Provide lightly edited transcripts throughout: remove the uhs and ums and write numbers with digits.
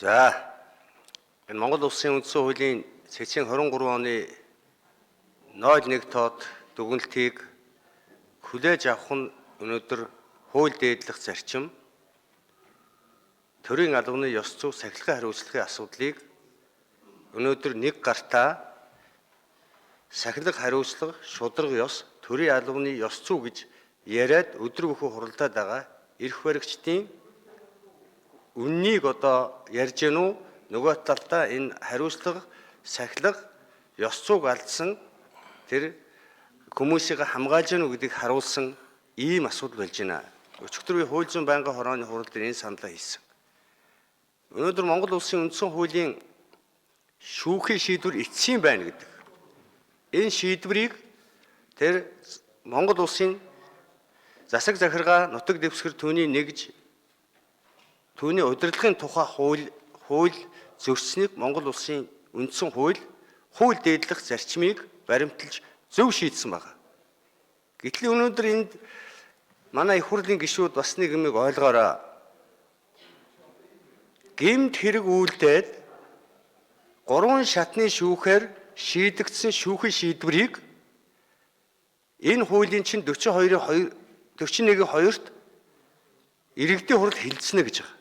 За, энэ Монгол Улсын үндсэн хуулийн цэцэн 23 оны 01 тоод дүгнэлтийг хүлээж авах нь өнөөдөр хууль дээдлэх зарчим, төрийн албаны ёс зүй сахилгын хариуцлагын асуудлыг өнөөдөр нэг гартаа сахилга хариуцлага, шударга ёс, төрийн албаны ёс зүй гэж яриад өдөр бүхий хуралдаад байгаа эрх баригчдын үннийг одоо ярьж гэнэ үү? Нөгөө талдаа энэ хариуцлага, сахилга, ёс зүйг алдсан тэр хүмүүсийг хамгаалж гэнэ үү гэдгийг харуулсан ийм асуудал болж байна. Өчигдөр би хууль зүйн байнгын хорооны хурал дээр энэ саналаа хэлсэн. Өнөөдөр Монгол Улсын үндсэн хуулийн шүүхийн шийдвэр эцсийн байна гэдэг. Энэ шийдвэрийг тэр Монгол Улсын засаг захиргаа, нутаг дэвсгэр түүний нэгж түүний удирдлагын тухай хууль зөрчсөнийг Монгол Улсын үндсэн хууль хууль дээдлэх зарчмыг баримталж зөв шийдсэн байна. Гэтэл өнөөдөр энд манай их хурлын гишүүд бас нэг юмыг ойлгоорой. Гэмт хэрэг үйлдээд 3 шатны шүүхээр шийдэгдсэн шүүхийн шийдвэрийг энэ хуулийн чинь 42-ийн 2 41-ийн 2-т иргэдийн хурал хилцэнэ гэж байгаа.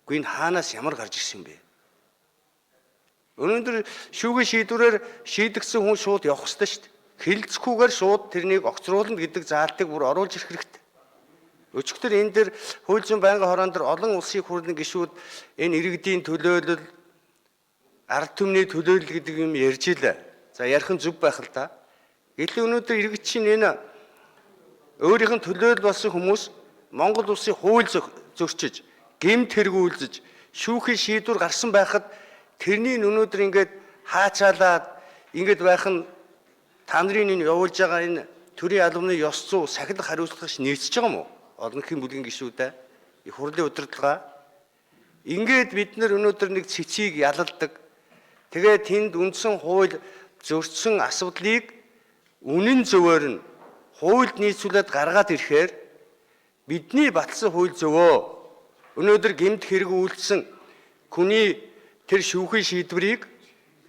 Үгүй, энэ хаанаас ямар гарч ирсэн юм бэ? Өнөөдөр шүүхийн шийдвэрээр шийдэгдсэн хүн шууд явах ёстой шүү дээ. Хилцэхгүйгээр шууд тэрнийг огцруулна гэдэг заалтыг бүр оруулж ирэх хэрэгтэй. Өчигдөр энэ дээр хууль зүйн байнгын хорон дээр олон улсын хурлын гишүүд энэ иргэдийн төлөөлөл, ард түмний төлөөлөл гэдэг юм ярьж илээ. За, ярих нь зөв байх л да. Гэтэл өнөөдөр иргэд чинь энэ өөрийнх нь төлөөлөл болсон хүмүүс Монгол улсын хууль зөрчиж, гэмт хэрэг үйлдэж, шүүхийн шийдвэр гарсан байхад тэрний өнөөдөр ингээд хаачаалаад ингээд байх нь та нарын энэ явуулж байгаа энэ төрийн албаны ёс зүй сахилах хариуцлага ш нийцэж байгаа юм уу? Олон хийн бүлгийн гишүүдээ, их хурлын удирдлага ингээд бид нар өнөөдөр нэг цэцгийг ялалдаг. Тэгээ тэнд үндсэн хууль зөрчсөн асуудлыг үнэн зөвөөр нь хуульд нийцүүлээд гаргаад ирэхээр бидний баталсан хууль зөвөө. Өнөөдөр гэмт хэрэг үйлдсэн хүний тэр шүүхийн шийдвэрийг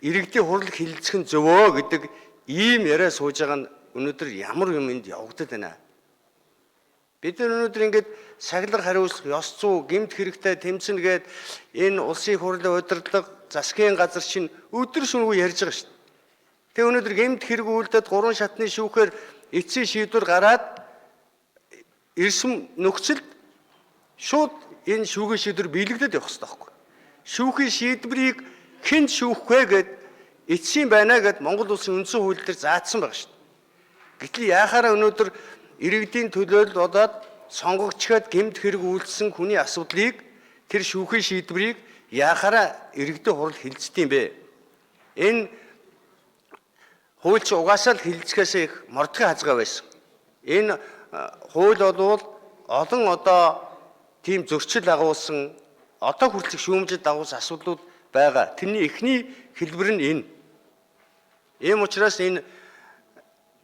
иргэдийн хурал хилцэх нь зөвөө гэдэг ийм яриа сууж байгаа нь өнөөдөр ямар юм энд явагдаад байна. Бид нар өнөөдөр ингээд сахилга хариуцлага, ёс зүй, гэмт хэрэгтэй тэмцэнэ гээд энэ улсын хурлын удирдлага, засгийн газар чинь өдөр шөнөгүй ярьж байгаа шүү дээ. Тэгээ өнөөдөр гэмт хэрэг үйлдээд 3 шатны шүүхээр эцсийн шийдвэр гараад ирсэн нөхцөлд шууд энэ шүүхийн шийдвэр биелэгдээд явах хэрэгтэй байхгүй. Шүүхийн шийдвэрийг хэн шүүх вэ гэд эцсийн байна гэд Монгол Улсын үндсэн хууль дээр заасан байгаа шүү дээ. Гэтэл яахаараа өнөөдөр иргэдийн төлөөлөл болоод сонгогчход гэмт хэрэг үйлдсэн хүний асуудлыг тэр шүүхийн шийдвэрийг яахаараа иргэдийн хурал хилцдэг юм бэ? Энэ хууль чи угаасаа л хилцэхээс их мордохын хазгай байсан. Энэ хууль болвол олон одоо тийм зөрчил агуулсан, одоо хүртэлх шүүмжид дагуулсан асуудлууд байгаа. Тэрний эхний хэлбэр нь энэ. Ийм учраас энэ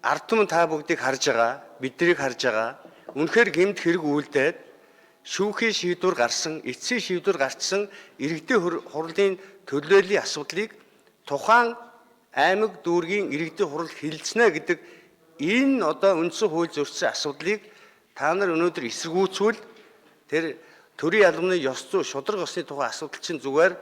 ард түмэн та бүгдийг харж байгаа, биднийг харж байгаа. Үнэхээр гэмт хэрэг үйлдээд шүүхийн шийдвэр гарсан, эцсийн шийдвэр гарцсан иргэдийн хурлын төлөөллийн асуудлыг тухайн аймаг дүүргийн иргэдийн хурал хилцэнэ гэдэг энэ одоо үндсэн хууль зөрчсөн асуудлыг та нар өнөөдөр эсэргүүцвэл тэр төрийн албаны ёс зүй, шударга ёсны тухай асуудал чинь зүгээр